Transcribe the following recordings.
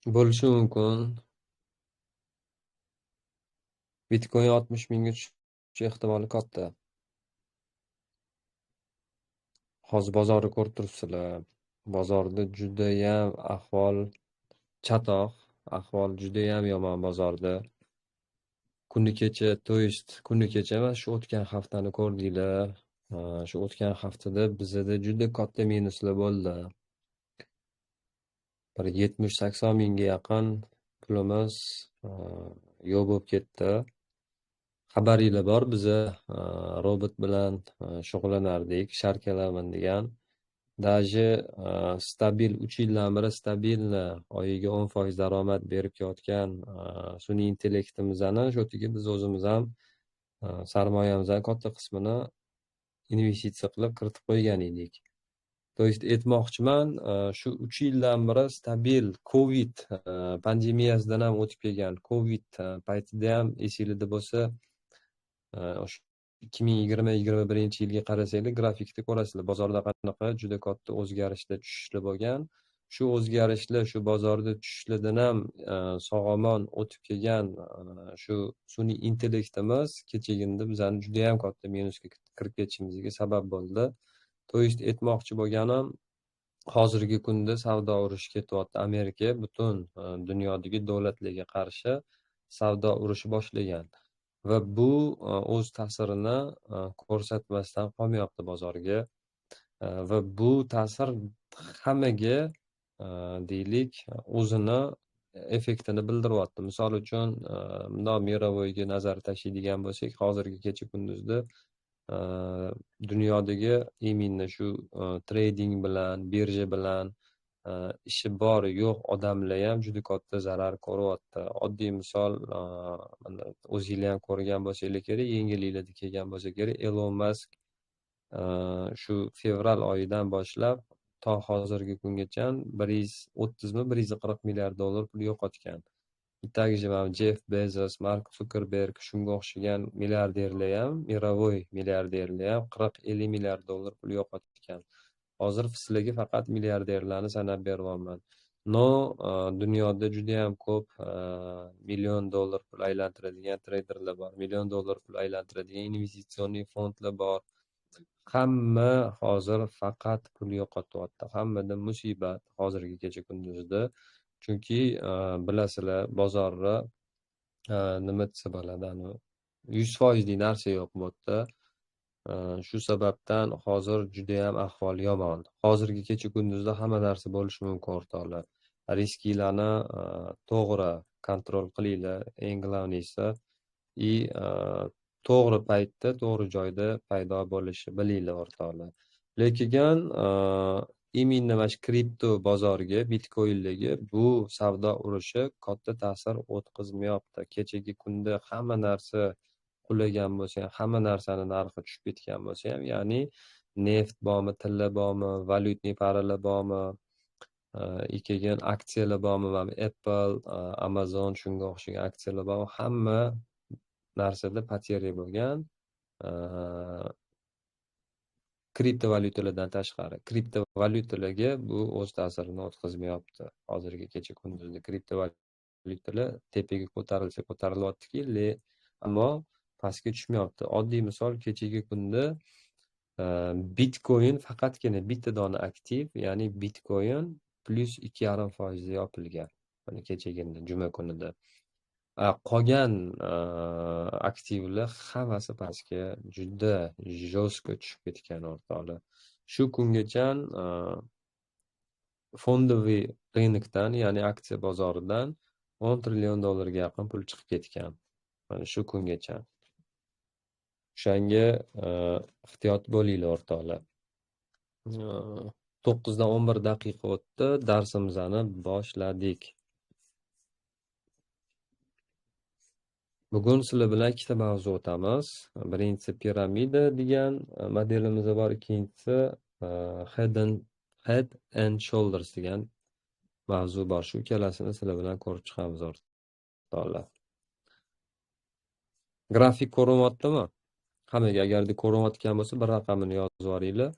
Bo'lishi mumkin. Bitcoin 60 mingga tushishi ehtimoli katta. Hozir bozorni ko'rib turibsizlar. Bozorda judayam ahvol chatoq, ahvol judayam yomon bozorda. Kuni kecha, to есть kuni kecha emas, shu o'tgan haftani ko'rdinglar. Shu o'tgan haftada bizada juda katta minuslar bo'ldi. Bir 70-80 mingga yaqin pulimiz yo'q bo'lib ketdi. Xabaringlar bor, biza robot bilan shug'ullanardik, sharkalaman degan. Даже stabil 3 yildan beri stabilni oyiga 10% daromad berib kelayotgan sun'iy intellektimizni shu yerga biz o'zimiz ham sarmoyamizning katta qismini investitsiya qilib kiritib qo'ygan edik. То есть aytmoqchiman, shu 3 yildan beri stabil Covid pandemiyasidan ham o'tib kelgan, Covid paytida ham esingizda bo'lsa, o'sha 2020-21 yilga qarasanglar, grafikda ko'rasizlar, bozorda qanaqa juda katta o'zgarishlar, tushishlar bo'lgan. Shu o'zgarishlar, shu bozorda tushishlardan ham sog'-omon o'tib kelgan shu sun'iy intellektimiz kechagina bizani juda ham katta minusga kirib ketishimizga sabab bo'ldi. То есть aytmoqchi bo'lganim, hozirgi kunda savdo urushi ketyapti. Amerika butun dunyodagi davlatlarga qarshi savdo urushi boshlagan va bu o'z ta'sirini ko'rsatmasdan qolmayapti bozorga. Va bu ta'sir hammaga deylik o'zini effektini bildiryapti. Misol uchun, bundoq мировойga nazar tashlaydigan bo'lsak, hozirgi kecha kunduzda dunyodagi именно shu trading bilan, birja bilan ishi bor yo'q odamlar ham juda katta zarar ko'ryapti. Oddiy misol, mana o'zinglar ham ko'rgan bo'lsanglar kerak, yangiliklarda kelgan bo'lsa kerak, Elon Musk shu fevral oyidan boshlab to hozirgi kungacha 130 mi 140 milliard dollar pul yo'qotgan. Также mana Jeff Bezos, Mark Zuckerberg shunga o'xshagan milliarderlar ham, мировой milliarderlar ham 40-50 milliard dollar pul yo'qotgan. Hozir sizlarga faqat milliarderlarni sanab beryapman. Но dunyoda juda ham ko'p million dollar pul aylantiradigan treyderlar bor, million dollar pul aylantiradigan investitsion fondlar bor. Hamma hozir faqat pul yo'qotyapti. Hammada musibat hozirgi kecha kunduzda. Chunki bilasizlar, bozorda nima desa bo'ladi, 100%lik narsa yo'q bu yerda. Shu sababdan hozir juda ham ahvol yomon. Hozirgi kecha kunduzda hamma narsa bo'lishi mumkin o'rtoqlar. Risklarni to'g'ri kontrol qilinglar, eng главныйsi и to'g'ri paytda, to'g'ri joyda paydo bo'lishni bilinglar o'rtoqlar. Lekin именно mana shu kripto bozoriga, bitcoinlarga bu savdo urushi katta ta'sir o'tkazmayapti. Kechagi kunda hamma narsa qulagan bo'lsa ham, hamma narsani narxi tushib ketgan bo'lsa ham, ya'ni neft bormi, tilla bormi, valyutniy paralar bormi, keyin aksiyalar bormi, mana Apple, Amazon shunga o'xshagan aksiyalar bormi, hamma narsada потеря bo'lgan. Kriptovalyutalardan tashqari, kriptovalyutalarga bu o'z ta'sirini o'tkazmayapti. Hozirgi kecha kunduzda kriptovalyutalar tepaga ko'tarilsa ko'tarilyaptiki, ammo pastga tushmayapti. Oddiy misol, kechagi kunda Bitcoin faqatgina bitta dona aktiv, ya'ni Bitcoin plus 2,5% yopilgan. Mana kechagina juma kunida. Qolgan aktivlar hammasi pastga juda жестко tushib ketgan o'rtoqlar. Shu kungacha фондовый rынокdan, ya'ni aksiya bozoridan 10 trillion dollarga yaqin pul chiqib ketgan. Mana shu kungacha. O'shanga ehtiyot bo'linglar o'rtoqlar. 9dan 11 daqiqa o'tdi, darsimizni boshladik. Bugun sizlar bilan ikkita mavzu o'tamiz. Birinchisi piramida degan modelimiz bor, ikkinchisi head and shoulders degan mavzu bor. Shu ikkalasini sizlar bilan ko'rib chiqamiz o'rtoqlar. Grafik ko'rinyaptimi? Hammaga agarda ko'rinayotgan bo'lsa, bir raqamini yozib yuboringlar.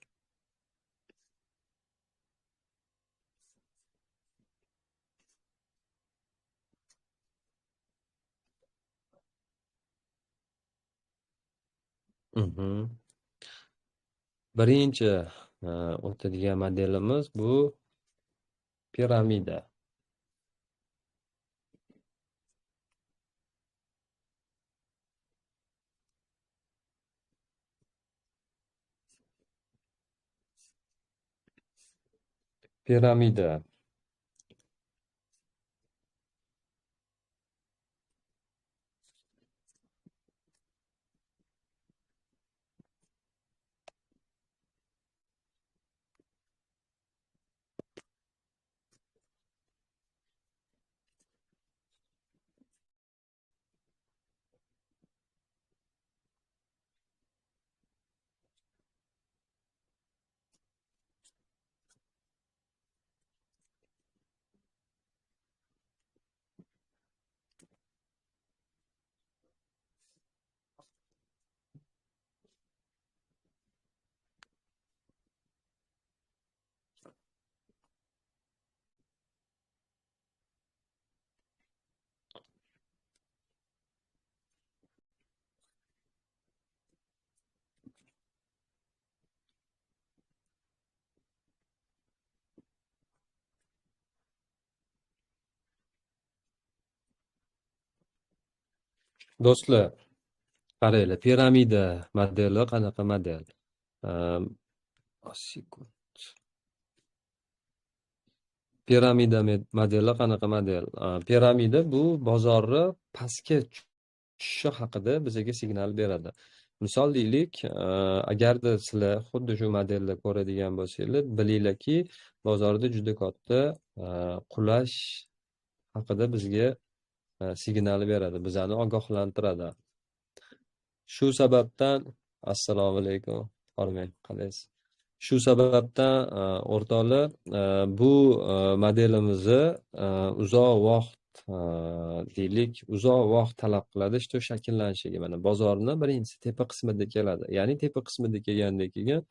Birinchi o'tadigan modelimiz bu piramida. Piramida. Do'stlar, qaranglar, piramida modeli qanaqa model? Sekund. Piramida modeli qanaqa model? Piramida bu bozorni pastga tushishi haqida bizga signal beradi. Misol deylik, agarda sizlar xuddi shu modelni ko'radigan bo'lsanglar, bilinglarki, bozorda juda katta qulash haqida bizga signal beradi, bizani ogohlantiradi. Shu sababdan assalomu alaykum, hormang, qalaysiz? Shu sababdan o'rtoqlar, bu modelimizni uzoq vaqt deylik, uzoq vaqt talab qiladi, shu shakllanishiga. Mana bozorni birinchisi tepa qismida keladi. Ya'ni tepa qismida kelgandan keyin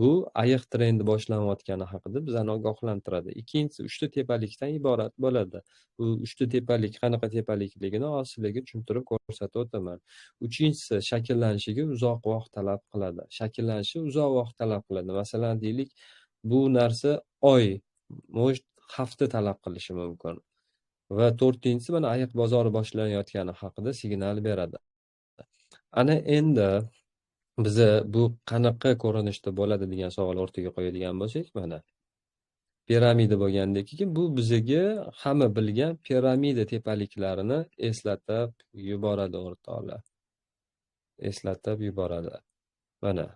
bu ayiq trendi boshlanayotgani haqida bizani ogohlantiradi. Ikkinchisi uchta tepalikdan iborat bo'ladi. Bu uchta tepalik qanaqa tepalikligini hozir sizlarga tushuntirib ko'rsatib o'taman. Uchinchisi shakllanishiga uzoq vaqt talab qiladi. Shakllanishi uzoq vaqt talab qiladi. Masalan, deylik, bu narsa oy, может, hafta talab qilishi mumkin. Va to'rtinchisi mana ayiq bozori boshlanayotgani haqida signal beradi. Ana endi biza bu qanaqa ko'rinishda bo'ladi degan savol o'rtaga qo'yadigan bo'lsak, mana piramida bo'lgandan keyin bu bizga hamma bilgan piramida tepaliklarini eslatib yuboradi o'rtoqlar. Eslatib yuboradi. Mana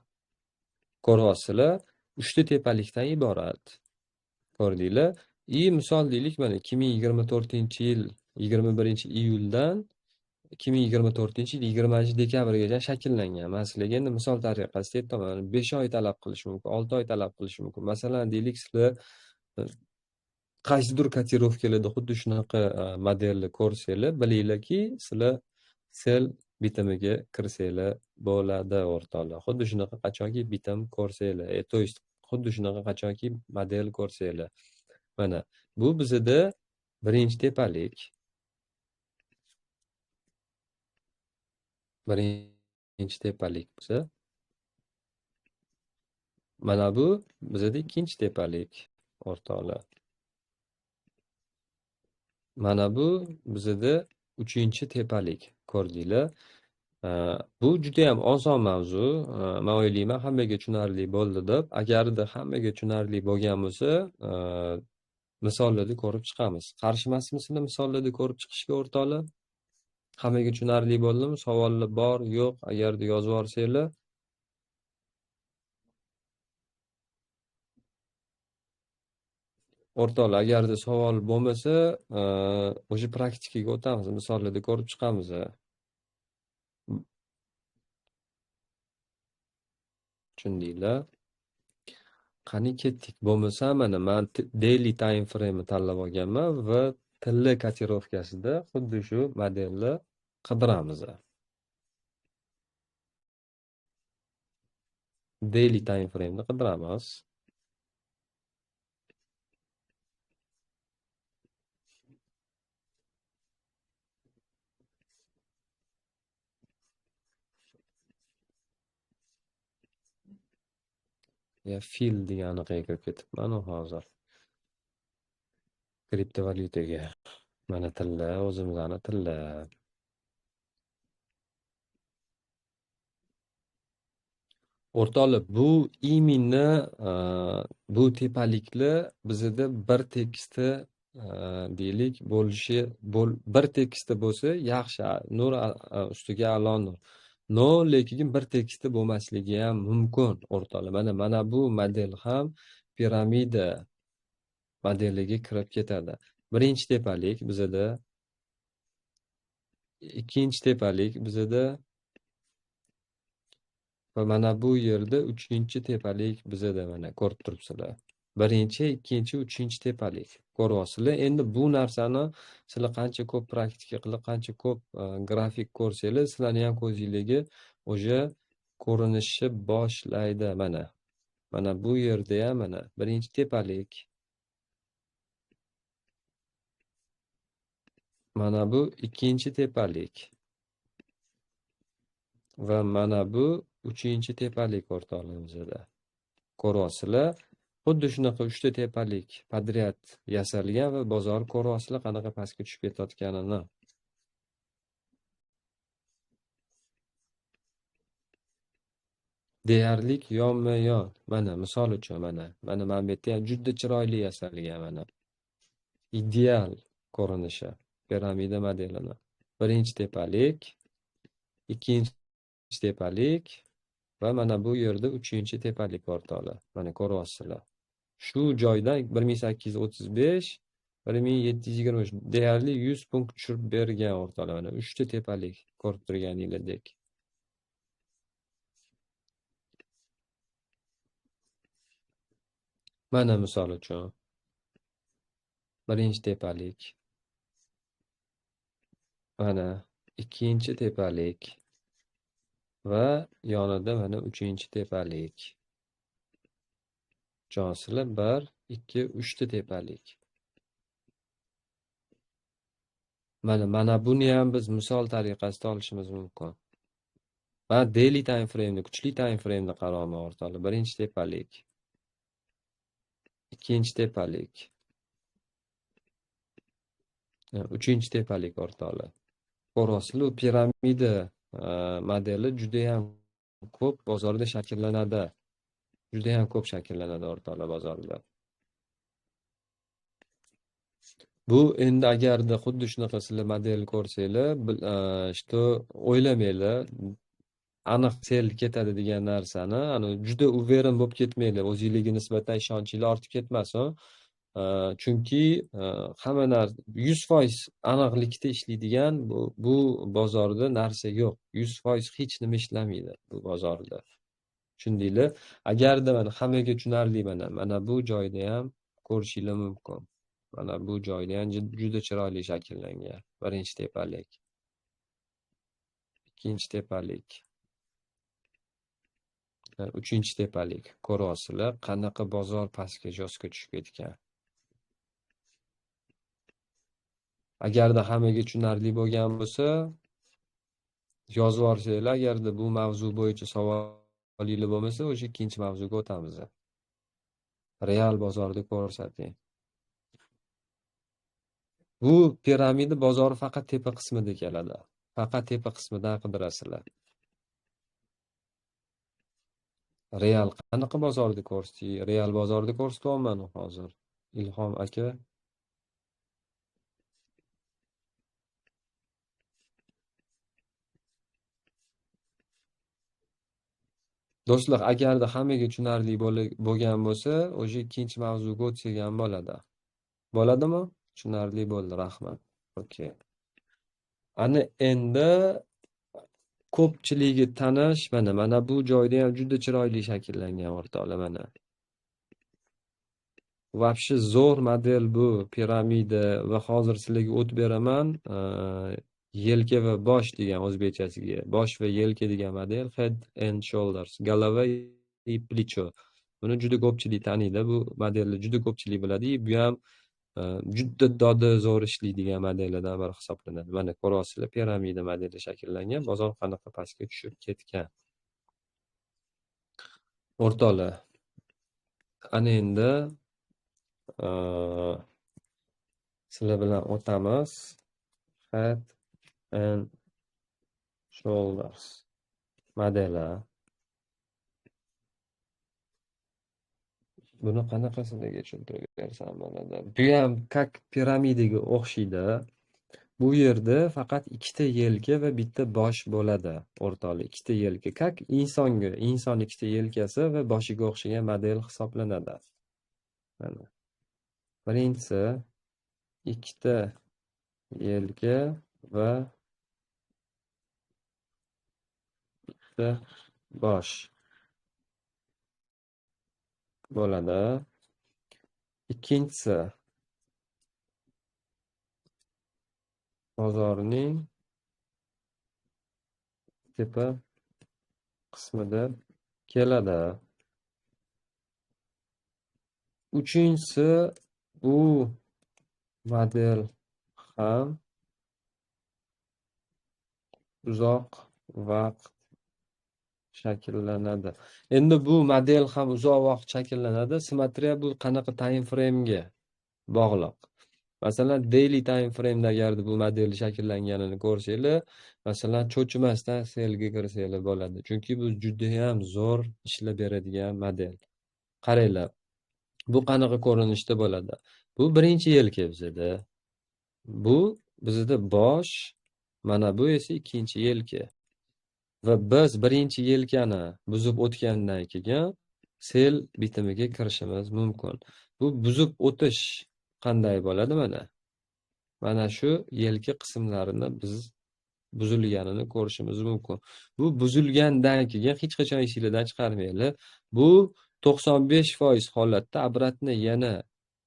ko'ryapsizlar, uchta tepalikdan iborat. Ko'rdinglar? Misol deylik, mana 2024-yil 21-iyuldan 2024-yil 20-dekabrgacha shakllangan. Men sizlarga endi misol tariqasida aytaman, 5 oy talab qilishi mumkin, 6 oy talab qilishi mumkin. Masalan, deylik, sizlar qaysidir kotirovkalarda xuddi shunaqa modelni ko'rsanglar, bilinglarki, sizlar sell bitimiga kirsanglar bo'ladi o'rtoqlar. Xuddi shunaqa qachonki bitim ko'rsanglar, to есть xuddi shunaqa qachonki model ko'rsanglar. Mana bu bizda birinchi tepalik. Birinchi tepalik bo'lsa, mana bu bizda ikkinchi tepalik o'rtoqlar. Mana bu bizda uchinchi tepalik, ko'rdinglar. Bu juda ham oson mavzu. Men o'ylayman hammaga tushunarli bo'ldi deb. Agarda hammaga tushunarli bo'lgan bo'lsa, misollarda ko'rib chiqamiz. Qarshi emasmisizlar misollarda ko'rib chiqishga o'rtoqlar? Hammaga tushunarli bo'ldimi? Savollar bor, yo'q, agarda yozib yuborsanglar. O'rtoqlar, agarda savol bo'lmasa, o'sha praktikaga o'tamiz, misollarda ko'rib chiqamiz. Tushundinglar? Qani ketdik. Bo'lmasa, mana men daily time frame'ni tanlab olganman va tilla kotirovkasida xuddi shu modelni qidiramiz. Daily time frame'ni qidiramiz. Ya fil degan anaqaga kirib ketibman hozir. Kriptovalyutaga. Mana tilla, o'zimizni tilla. O'rtoqlar, bu именно bu tepaliklar bizda bir tekisda deylik bo'lishi, bir tekisda bo'lsa yaxshi, nur ustiga a'lo nur. No, lekin bir tekisda bo'lmasligi ham mumkin o'rtoqlar. Mana bu model ham piramida modeliga kirib ketadi. Birinchi tepalik bizada, ikkinchi tepalik bizada va mana bu yerda uchinchi tepalik bizada, mana ko'rib turibsizlar. Birinchi, ikkinchi, uchinchi tepalik ko'ryapsizlar. Endi bu narsani sizlar qancha ko'p praktika qilib, qancha ko'p grafik ko'rsanglar, sizlarni ham ko'zingizga o'sha ko'rinishi boshlaydi. Mana bu yerda ham mana birinchi tepalik. Mana bu ikkinchi tepalik. Va mana bu uchinchi tepalik o'rtoqlarimizda. Ko'ryapsizlar, xuddi shunaqa uchta tepalik podryad yasalgan va bozor ko'ryapsizlar qanaqa pastga tushib ketayotganini. Deyarlik yonma-yon. Mana misol uchun mana bu yerda ham juda chiroyli yasalgan mana. Ideal ko'rinishi piramida modelini. Birinchi tepalik, ikkinchi tepalik va mana bu yerda uchinchi tepalik o'rtoqlar. Mana ko'ryapsizlar. Shu joydan 1835, 1723 deyarli 100 punkt tushirib bergan o'rtoqlar. Mana uchta tepalik ko'rib turganingizdek. Mana misol uchun birinchi tepalik, mana ikkinchi tepalik va yonida mana uchinchi tepalik. Jonsizlar 1, 2, 3 ta tepalik. Mana buni ham biz misol tariqasida olishimiz mumkin. Mana daily time frame'ni, kuchli time frame'ni qarayman o'rtoqlar. Birinchi tepalik, ikkinchi tepalik, uchinchi tepalik o'rtoqlar. Ko'ryapsizlar, piramida modeli juda ham ko'p bozorda shakllanadi. Juda ham ko'p shakllanadi o'rtoqlar bozorda. Bu endi agarda xuddi shunaqa sizlar model ko'rsanglar, что o'ylamanglar, aniq sel ketadi degan narsani, ani juda уверен bo'lib ketmanglar, o'zingizga nisbatan ishonchingiz ortib ketmasin. Chunki hamma narsa 100% aniqlikda ishlaydigan bu bozorda narsa yo'q. 100% hech nima ishlamaydi bu bozorda. Tushundinglar? Agarda mana hammaga tushunarli mana bu joyda ham ko'rishingiz mumkin. Mana bu joyda ham juda chiroyli shakllangan. Birinchi tepalik, ikkinchi tepalik, uchinchi tepalik. Ko'ryapsizlar, qanaqa bozor pastga jo'sga tushib ketgan. Agarda hammaga tushunarli bo'lgan bo'lsa, yozib yuborsanglar, agarda bu mavzu bo'yicha savolinglar bo'lmasa, o'sha ikkinchi mavzuga o'tamiz. Real bozorda ko'rsating. Bu piramida bozori faqat tepa qismida keladi. Faqat tepa qismidan qidirasizlar. Real qanaqa bozorda ko'rsatdi? Real bozorda ko'rsatyapman hozir. Ilhom aka. Do'stlar, agarda hammaga tushunarli bo'lgan bo'lsa, o'sha ikkinchi mavzuga o'tsak ham bo'ladi. Bo'ladimi? Tushunarli bo'ldi, rahmat. Okey. Ana endi ko'pchiligi tanish mana bu joyda ham juda chiroyli shakllangan o'rtoqlar mana. Вообще zo'r model bu piramida va hozir sizlarga o'tib beraman. Yelka va bosh degan o'zbekchasiga, bosh va yelka degan model, head and shoulders, голова и плечо. Buni juda ko'pchilik taniydi, bu modelni juda ko'pchilik biladi. Bu ham juda dodi zo'r ishlaydigan modellardan biri hisoblanadi. Mana ko'ryapsizlar, piramida modeli shakllangan, bozor qanaqa pastga tushib ketgan. O'rtoqlar, Ana endi sizlar bilan o'tamiz. Head and Shoulders modeli. Buni qanaqasiga tushuntirib bersam bo'ladi? Bu ham как piramidaga o'xshaydi. Bu yerda faqat ikkita yelka va bitta bosh bo'ladi, o'rtoqlar. Ikkita yelka, как insonga, inson ikkita yelkasi va boshiga o'xshagan model hisoblanadi. Mana. Birinchisi ikkita yelka va bitta bosh bo'ladi. Ikkinchisi bozorning tepa qismida keladi. Uchinchisi bu model ham uzoq vaqt shakllanadi. Endi bu model ham uzoq vaqt shakllanadi. Смотря bu qanaqa time frame'ga bog'liq. Masalan, daily time frame'da agarda bu model shakllanganini ko'rsanglar, masalan, cho'chimasdan sellga kirsanglar bo'ladi. Chunki bu juda ham zo'r ishlab beradigan model. Qaranglar, bu qanaqa ko'rinishda bo'ladi? Bu birinchi yelka bizada. Bu bizda bosh, mana bu esa ikkinchi yelka. Va biz birinchi yelkani buzib o'tgandan keyin sell bitimiga kirishimiz mumkin. Bu buzib o'tish qanday bo'ladi mana? Mana shu yelka qismlarini biz buzilganini ko'rishimiz mumkin. Bu buzilgandan keyin hech qachon esingizdan chiqarmanglar. Bu 95% holatda обратно yana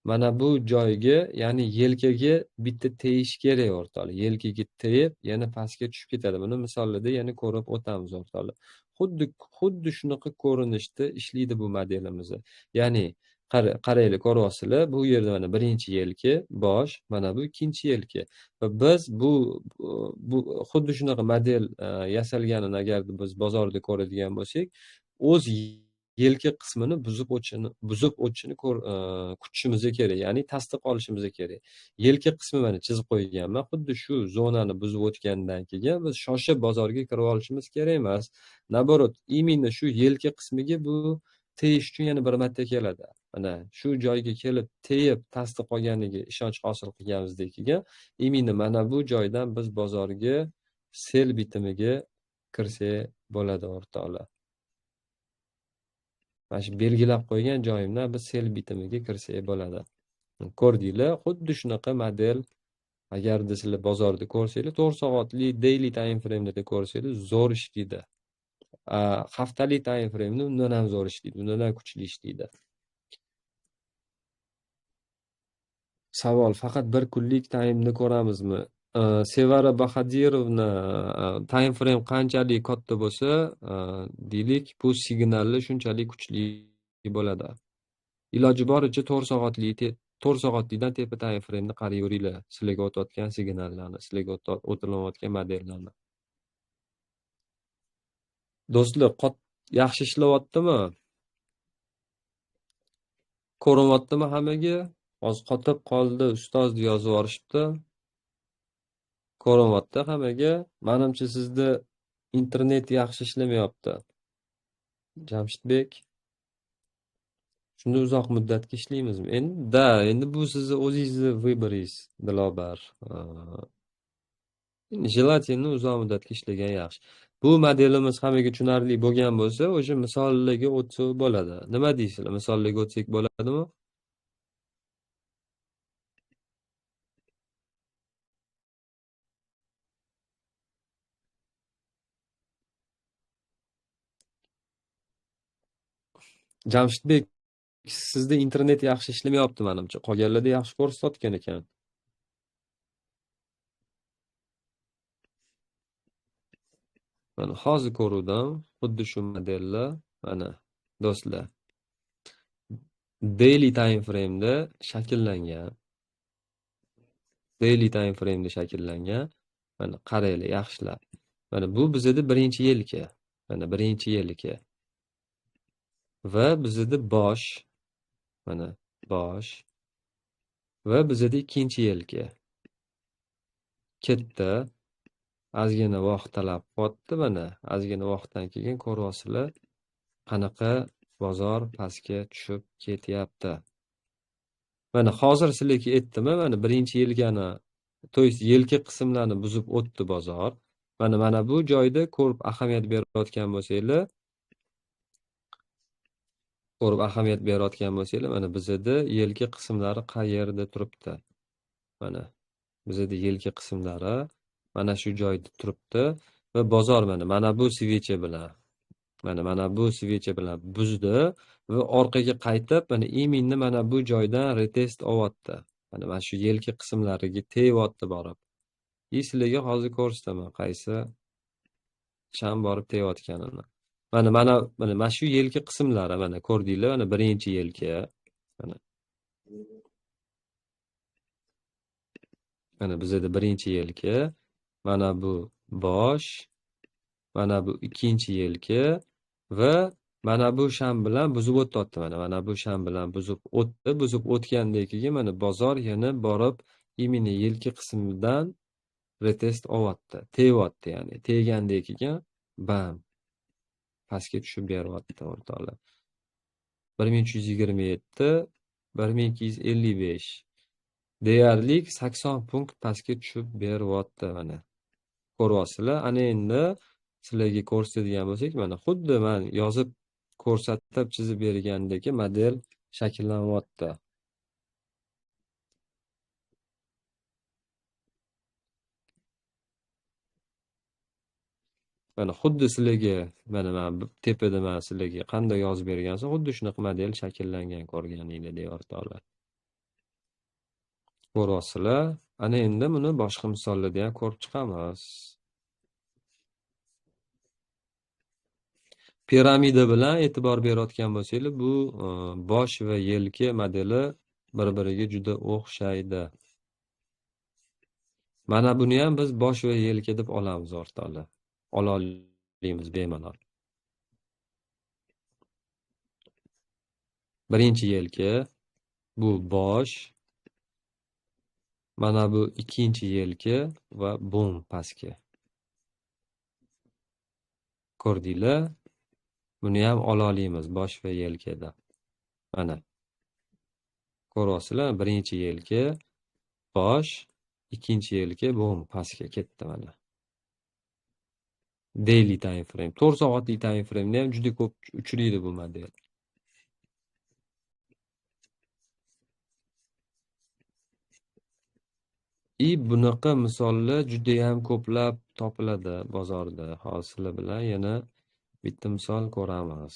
mana bu joyga, ya'ni yelkaga bitta tegish kerak o'rtoqlar. Yelkaga tegib, yana pastga tushib ketadi. Buni misollarda yana ko'rib o'tamiz o'rtoqlar. Xuddi shunaqa ko'rinishda ishlaydi bu modelimiz. Ya'ni qaranglar, ko'ryapsizlar, bu yerda mana birinchi yelka, bosh, mana bu ikkinchi yelka. Va biz bu xuddi shunaqa model yasalganini agar biz bozorda ko'radigan bo'lsak, o'z yelka qismini buzib o'tishini kutishimiz kerak, ya'ni tasdiq olishimiz kerak. Yelka qismi mana chizib qo'yganman. Xuddi shu zonani buzib o'tgandan keyin biz shoshib bozorga kirib olishimiz kerak emas. Naborot, именно shu yelka qismiga bu tegish uchun yana bir marta keladi. Mana shu joyga kelib tegib tasdiq olganiga ishonch hosil qilganimizdan keyin именно mana bu joydan biz bozorga sell bitimiga kirsak bo'ladi o'rtoqlar. Mana shu belgilab qo'ygan joyimdan biz sell bitimiga kirsak bo'ladi. Ko'rdinglar, xuddi shunaqa model agarda sizlar bozorda ko'rsanglar, 4 soatli daily time frame'da ko'rsanglar zo'r ishlaydi. Haftalik time frame'da undan ham zo'r ishlaydi, undan ham kuchli ishlaydi. Savol: faqat bir kunlik time'ni ko'ramizmi? Sevara Bahadirovna, time frame qanchalik katta bo'lsa, deylik, bu signallar shunchalik kuchli bo'ladi. Iloji boricha 4 soatlikdan tepa time frame'ni qarayveringlar, sizlarga o'tayotgan signallarni, sizlarga o'tilayotgan modellarni. Do'stlar, yaxshi ishlayaptimi? Ko'rinyaptimi hammaga? Hozir qotib qoldi, ustoz yozib yuborishibdi. Ko'rinyapti hammaga. Menimcha sizda internet yaxshi ishlamayapti. Jamshidbek. Shunda uzoq muddatga ishlaymizmi? Endi da, endi bu sizni o'zingizni выбоringiz, Dilobar. Endi желательно uzoq muddatga ishlagan yaxshi. Bu modelimiz hammaga tushunarli bo'lgan bo'lsa, o'sha misollarga o'tsa bo'ladi. Nima deysizlar? Misollarga o'tsak bo'ladimi? Jamshidbek, sizda internet yaxshi ishlamayapti menimcha. Qolganlarda yaxshi ko'rsatgan ekan. Mana hozir ko'ruvdim, xuddi shu modelni, mana do'stlar. Daily time frame'da shakllangan. Daily time frame'da shakllangan. Mana qaranglar, yaxshilab. Mana bu bizda birinchi yelka. Mana birinchi yelka. Va bizda bosh. Mana bosh va bizada ikkinchi yelka ketdi. Ozgina vaqt talab qilyapti mana. Ozgina vaqtdan keyin ko'ryapsizlar qanaqa bozor pastga tushib ketyapti. Mana hozir sizlarga aytdim, mana birinchi yelkani, to есть yelka qismlarini buzib o'tdi bozor. Mana bu joyda ko'rib ahamiyat berayotgan bo'lsanglar, mana bizada yelka qismlari qayerda turibdi? Mana bizada yelka qismlari mana shu joyda turibdi va bozor mana bu svecha bilan, mana bu svecha bilan buzdi va orqaga qaytib mana именно mana bu joydan retest olyapti. Mana shu yelka qismlariga tegyapti borib. Sizlarga hozir ko'rsataman qaysi sham borib tegayotganini. Mana shu yelka qismlari mana ko'rdinglar, mana birinchi yelka. Mana bizada birinchi yelka, mana bu bosh, mana bu ikkinchi yelka va mana bu sham bilan buzib o'tyapti. Mana bu sham bilan buzib o'tdi. Buzib o'tgandan keyin mana bozor yana borib именно yelka qismidan retest olyapti, tegyapti, ya'ni tegandan keyin bam pastga tushib beryapti o'rtoqlar. 1327, 1255 deyarli 80 punkt pastga tushib beryapti mana. Ko'ryapsizlar. Ana endi sizlarga ko'rsatadigan bo'lsak, mana xuddi men yozib ko'rsatib chizib bergandek model shakllanyapti. Mana xuddi sizlarga mana men tepada men sizlarga qanday yozib bergansa, xuddi shunaqa model shakllangan ko'rganinglar o'rtoqlar. Ko'ryapsizlar. Ana endi buni boshqa misollarda ham ko'rib chiqamiz. Piramida bilan e'tibor berayotgan bo'lsanglar, bu bosh va yelka modeli bir-biriga juda o'xshaydi. Mana buni ham biz bosh va yelka deb olamiz o'rtoqlar. Ola olamiz bemalol. Birinchi yelka bu bosh, mana bu ikkinchi yelka va bum pastga. Ko'rdinglar? Buni ham ola olamiz bosh va yelkada. Mana. Ko'ryapsizlar, birinchi yelka bosh, ikkinchi yelka bum pastga ketdi mana. Daily time frame, 4 soatlik time frame'da ham juda ko'p uchraydi bu model. Bunaqa misollar juda ham ko'plab topiladi bozorda. Hozir sizlar bilan yana bitta misol ko'ramiz.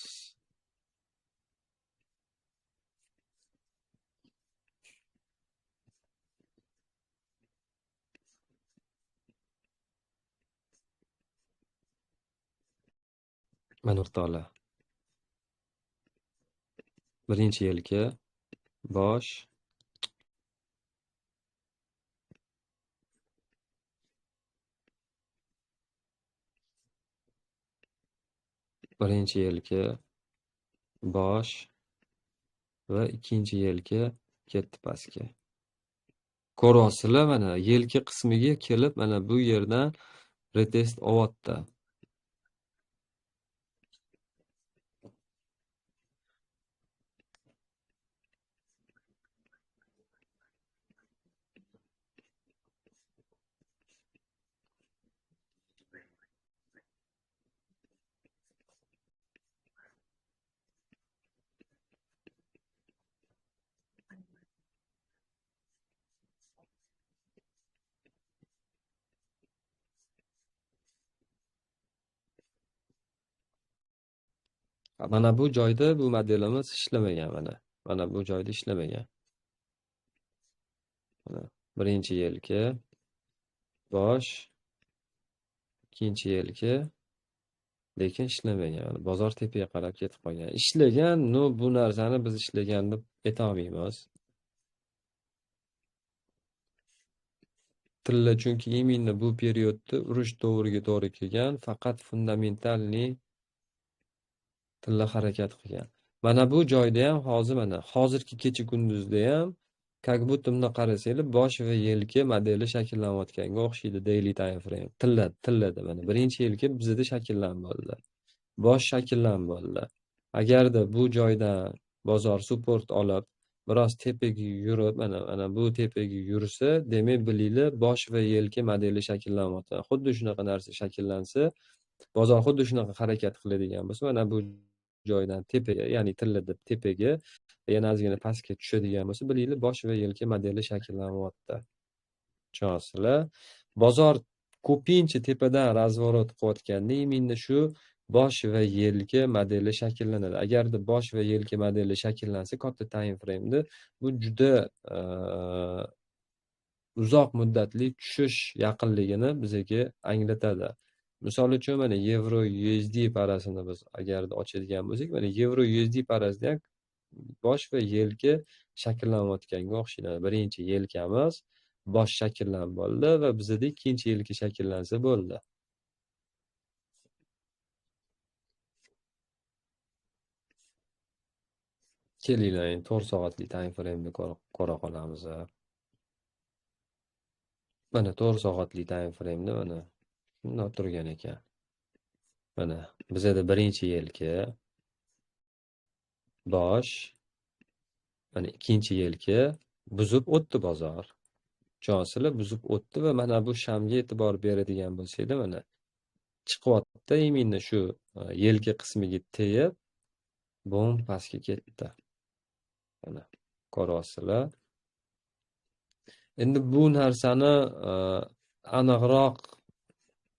Mana o'rtoqlar. Birinchi yelka bosh, birinchi yelka bosh va ikkinchi yelka ketdi pastga. Ko'ryapsizlar, mana yelka qismiga kelib mana bu yerdan retest olyapti. Mana bu joyda bu modelimiz ishlamagan mana. Mana bu joyda ishlamagan. Mana birinchi yelka bosh, ikkinchi yelka, lekin ishlamagan. Bozor tepaga qarab ketib qolgan. Ishlagan, no bu narsani biz ishlagan deb ayta olmaymiz. Tilla chunki именно bu periodda urush davriga to'g'ri kelgan, faqat fundamentalniy tilla harakat qilgan. Mana bu joyda ham hozir mana hozirgi kecha kunduzda ham как будто bundoq qarasanglar bosh va yelka modeli shakllanayotganga o'xshaydi daily time frame. Tillada mana birinchi yelka bizda shakllanib bo'ldi. Bosh shakllanib bo'ldi. Agarda bu joydan bozor support olib biroz tepaga yurib, mana bu tepaga yursa, demak bilinglar bosh va yelka modeli shakllanyapti. Xuddi shunaqa narsa shakllansa, bozor xuddi shunaqa harakat qiladigan bo'lsa, mana bu joydan tepaga, ya'ni tillada tepaga yana ozgina pastga tushadigan bo'lsa, bilinglar bosh va yelka modeli shakllanyapti. Tushunasizlar? Bozor ko'pincha tepadan razворот qilayotganda именно shu bosh va yelka modeli shakllanadi. Agarda bosh va yelka modeli shakllansa, katta time frame'da bu juda uzoq muddatli tushish yaqinligini bizga anglatadi. Misol uchun mana Euro USD parasini biz agarda ochadigan bo'lsak, mana Euro USD parasida ham bosh va yelka shakllanayotganga o'xshaydi. Birinchi yelkamiz bosh shakllanib bo'ldi va bizda ikkinchi yelka shakllansa bo'ldi. Kelinglar, endi 4 soatlik time frame'ni ko'ra qolamiz. Mana 4 soatlik time frame'da mana shunday turgan ekan. Mana bizda birinchi yelka bosh, mana ikkinchi yelka buzib o'tdi bozor. Tushunasizlar, buzib o'tdi va mana bu shamga e'tibor beradigan bo'lsanglar, mana chiqyapti, именно shu yelka qismiga tegib, bom pastga ketdi. Mana ko'ryapsizlar. Endi bu narsani aniqroq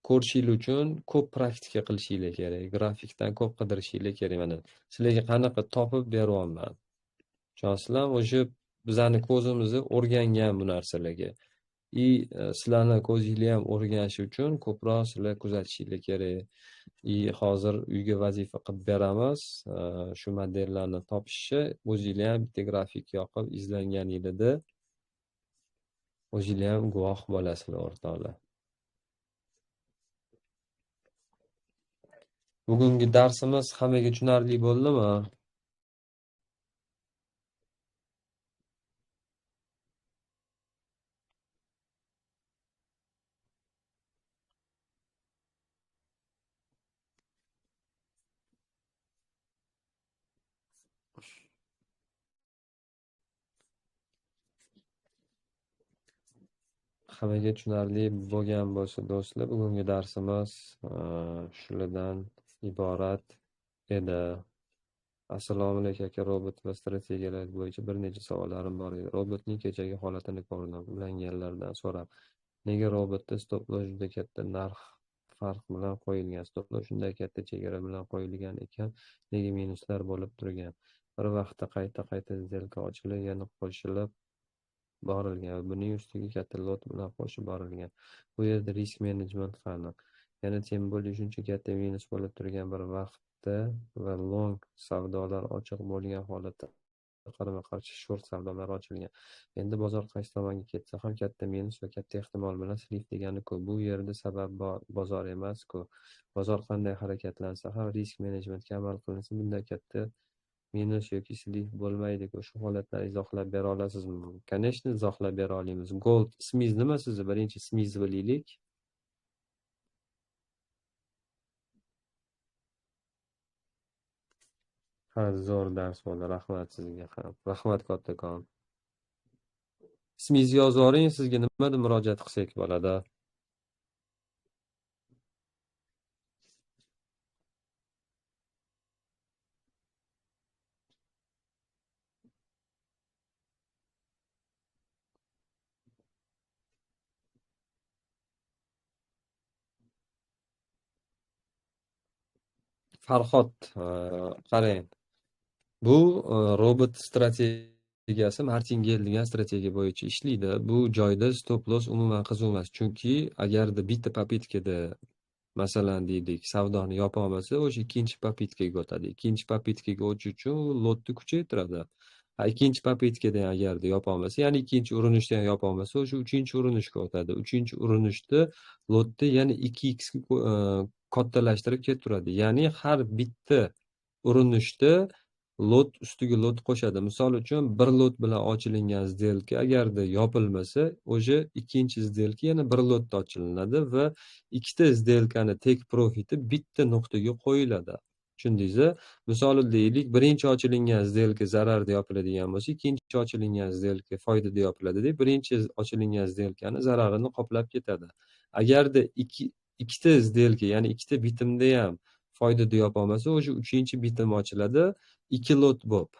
ko'rishingiz uchun ko'p praktika qilishinglar kerak, grafikdan ko'p qidirishinglar kerak. Mana sizlarga qanaqa topib beryapman. Tushunasizlar, o'sha bizani ko'zimizni o'rgangan bu narsalarga. I sizlarni ko'zingizni ham o'rganishi uchun ko'proq sizlar kuzatishinglar kerak. I hozir uyga vazifa qilib beramiz, shu modellarni topishni o'zinglar ham bitta grafik yoqib izlanganingizda o'zinglar ham guvoh bo'lasizlar o'rtoqlar. Bugungi darsimiz hammaga tushunarli bo'ldimi? Hammaga tushunarli bo'lgan bo'lsa do'stlar, bugungi darsimiz shulardan iborat edi. Assalomu alaykum aka, robot va strategiyalar bo'yicha bir necha savollarim bor edi. Robotning kechagi holatini ko'rdim, ulanganlardan so'rab, nega robotda stop loss juda katta narx farq bilan qo'yilgan, stop loss shunday katta chegara bilan qo'yilgan ekan, nega minuslar bo'lib turgan? Bir vaqtda qayta-qayta сделка ochilib, yana qo'shilib borilgan va buning ustiga katta lot bilan qo'shib borilgan. Bu yerda risk menejment qani? Yana tem bo'ldi shuncha katta minus bo'lib turgan bir vaqtda va long savdolar ochiq bo'lgan holatda qarama-qarshi short savdolar ochilgan. Endi bozor qaysi tomonga ketsa ham katta minus va katta ehtimol bilan slif degani-ku. Bu yerda sabab bozor emas-ku. Bozor qanday harakatlansa ham risk menejmentga amal qilinsa bunday katta minus yoki slif bo'lmaydi-ku. Shu holatlarni izohlab bera olasizmi? Конечно, izohlab bera olamiz. Gold ismingiz nima sizni? Birinchi ismingizni bilaylik. Ha, zo'r dars bo'ldi. Rahmat sizga ham. Rahmat kattakon. Ismingizni yozib yuboring, sizga nimada murojaat qilsak bo'ladi? Farhod, qarang. Bu robot strategiyasi Martingale degan strategiya bo'yicha ishlaydi. Bu joyda stop loss umuman qiziq emas, chunki agarda bitta popitkada masalan deylik savdoni yopa olmasa, o'sha ikkinchi popitkaga o'tadi. Ikkinchi popitkaga o'tish uchun lotni kuchaytiradi. Ikkinchi popitkada ham agarda yopa olmasa, ya'ni ikkinchi urinishda ham yopa olmasa, o'sha uchinchi urinishga o'tadi. Uchinchi urinishda lotni yana 2x ga kattalashtirib ketaveradi. Ya'ni har bitta urinishda Lot ustiga lot qo'shadi. Misol uchun, bir lot bilan ochilingan сделка agarda yopilmasa, o'sha ikkinchi сделка yana bir lotda ochilinadi va ikkita сделка ni take profiti bitta nuqtaga qo'yiladi. Tushundingiz? Misol deylik, birinchi ochilingan сделка zararda yopiladigan bo'lsa, ikkinchi ochilingan сделка foydada yopiladi deb, birinchi ochilingan сделка ni zararini qoplab ketadi. Agarda ikkita сделка, ya'ni ikkita bitimda ham foydada yopolmasa, o'sha uchinchi bitim ochiladi, 2 lot bo'lib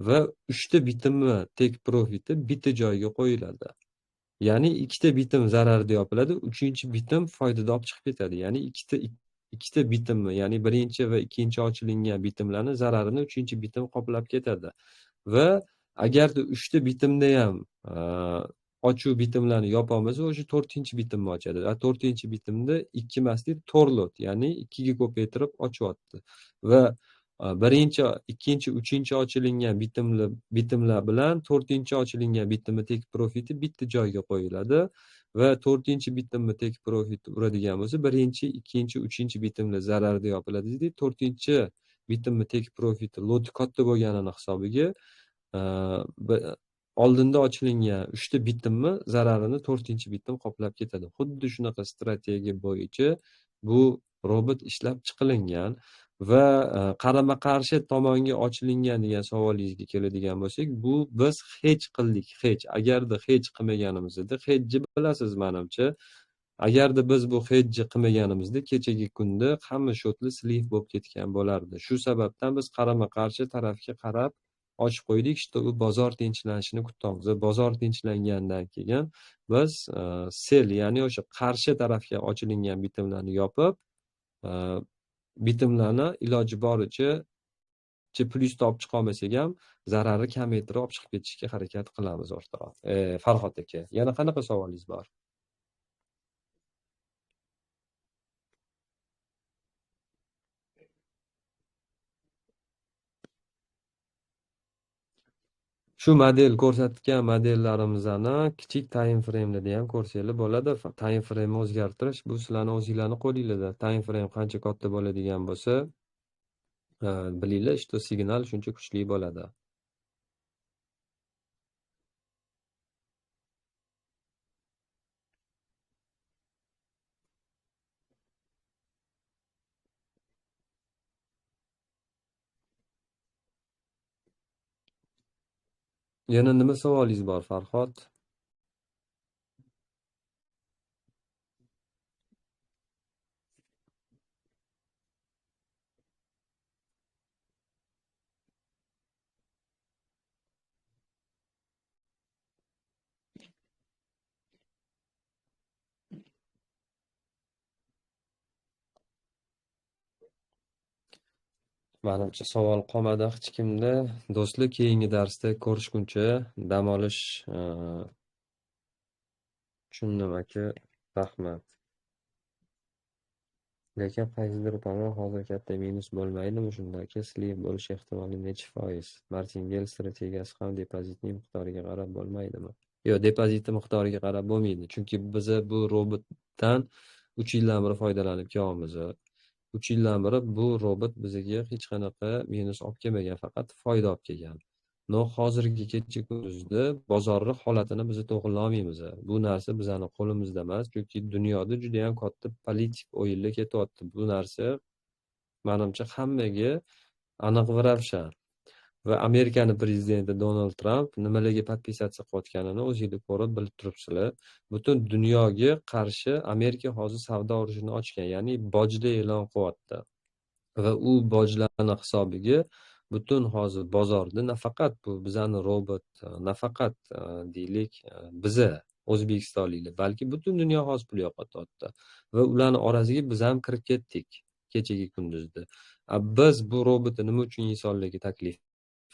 va 3ta bitimni take profiti bitta joyga qo'yiladi. Ya'ni ikkita bitim zararda yopiladi, uchinchi bitim foydada olib chiqib ketadi. Ya'ni ikkita bitimni, ya'ni birinchi va ikkinchi ochilingan bitimlarni zararini uchinchi bitim qoplab ketadi. Va agarda 3ta bitimda ham ochuv bitimlarni yopolmasa, o'sha 4-chi bitimni ochadi. Va 4-chi bitimda 2 emas, 4 lot, ya'ni 2 ga ko'paytirib ochyapti. Va birinchi, ikkinchi, uchinchi ochilingan bitimlar bilan 4-chi ochilingan bitimni take profiti bitta joyga qo'yiladi va 4-chi bitimni take profit uradigan bo'lsa, birinchi, ikkinchi, uchinchi bitimlar zararda yopiladi deydi. 4-chi bitimni take profiti loti katta bo'lganini hisobiga oldinda ochilingan 3 ta bitimni zararini 4-chi bitim qoplab ketadi. Xuddi shunaqa strategiya bo'yicha bu robot ishlab chiqilingan va qarama-qarshi tomonga ochilingan degan savolingizga keladigan bo'lsak, bu biz hech qildik, hech. Agarda hech qilmaganimizda, hechni bilasiz menimcha. Agarda biz bu hechni qilmaganimizda kechagi kunda hamma shotli slif bo'lib ketgan bo'lardi. Shu sababdan biz qarama-qarshi tarafga qarab ochib qo'ydik, чтобы bozor tinchlanishini kutamiz. Bozor tinchlangandan keyin biz sell, ya'ni o'sha qarshi tarafga ochilingan bitimlarni yopib, bitimlarni iloji boricha plyusda olib chiqa olmasak ham zararni kamaytirib olib chiqib ketishga harakat qilamiz o'rtoq. Farhod aka, yana qanaqa savolingiz bor? Shu model ko'rsatgan modellarimizni kichik time frame'larda ham ko'rsanglar bo'ladi. Time frame'ni o'zgartirish bu sizlarni o'zinglarning qo'lingizda. Time frame qancha katta bo'ladigan bo'lsa, bilinglar, что signal shuncha kuchli bo'ladi. Yana nima savolingiz bor, Farhod? Manimcha savol qolmadi hech kimda. Do'stlar, keyingi darsda ko'rishguncha dam olish tushundim aka, rahmat. Lekin qaysidir tomon hozir katta minus bo'lmaydimi shunda aka? Slip bo'lish ehtimoli necha foiz? Martingale strategiyasi ham depozitning miqdoriga qarab bo'lmaydimi? Yo'q, depozitning miqdoriga qarab bo'lmaydi. Chunki biz bu robotdan 3 yildan beri foydalanib kelyapmiz. 3 yildan beri bu robot bizga hech qanaqa minus olib kelmagan, faqat foyda olib kelgan. No, hozirgi kecha kunduzda bozorning holatini biz to'g'rilay olmaymiz. Bu narsa bizning qo'limizda emas, chunki dunyoda juda ham katta politik o'yinlar ketyapti. Bu narsa menimcha hammaga aniq va ravshan. Va Amerikaning prezidenti Donald Tramp nimalarga podpisatsiya qilayotganini o'zingizlar ko'rib bilib turibsizlar. Butun dunyoga qarshi Amerika hozir savdo urushini ochgan, ya'ni bojlar e'lon qilyapti. Va u bojlarning hisobiga butun hozir bozorda nafaqat bu bizani robot, nafaqat deylik biza o'zbekistonliklar, balki butun dunyo hozir pul yo'qotyapti. Va ularning orasiga biz ham kirib ketdik kechagi kunduzda. Biz bu robotni nima uchun insonlarga taklif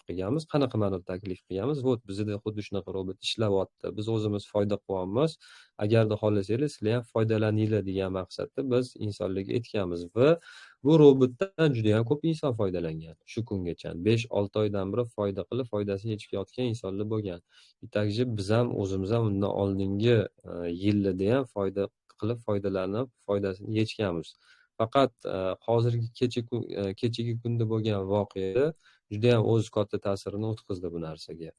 qilganmiz, qanaqa ma'noda taklif qilganmiz? Вот bizda xuddi shunaqa robot ishlayapti, biz o'zimiz foyda qilyapmiz, agarda xohlasanglar sizlar ham foydalaninglar degan maqsadda biz insonlarga aytganmiz va bu robotdan juda ham ko'p inson foydalangan shu kungacha. 5-6 oydan beri foyda qilib, foydasini yetib kelayotgan insonlar bo'lgan. И также biz ham o'zimiz ham undan oldingi yillarda ham foyda qilib, foydalanib, foydasini yechganmiz. Faqat hozirgi kechagi kunda bo'lgan voqeada Judayam o'z katta ta'sirini o'tkazdi bu narsaga.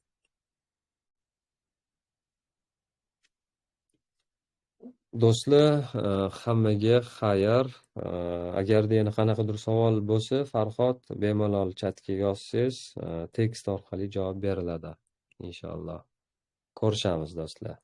Do'stlar, hammaga xayr. Agarda yana qanaqadir savol bo'lsa, Farhod, bemalol chatga yozsangiz, tekst orqali javob beriladi inshaalloh. Ko'rishamiz do'stlar.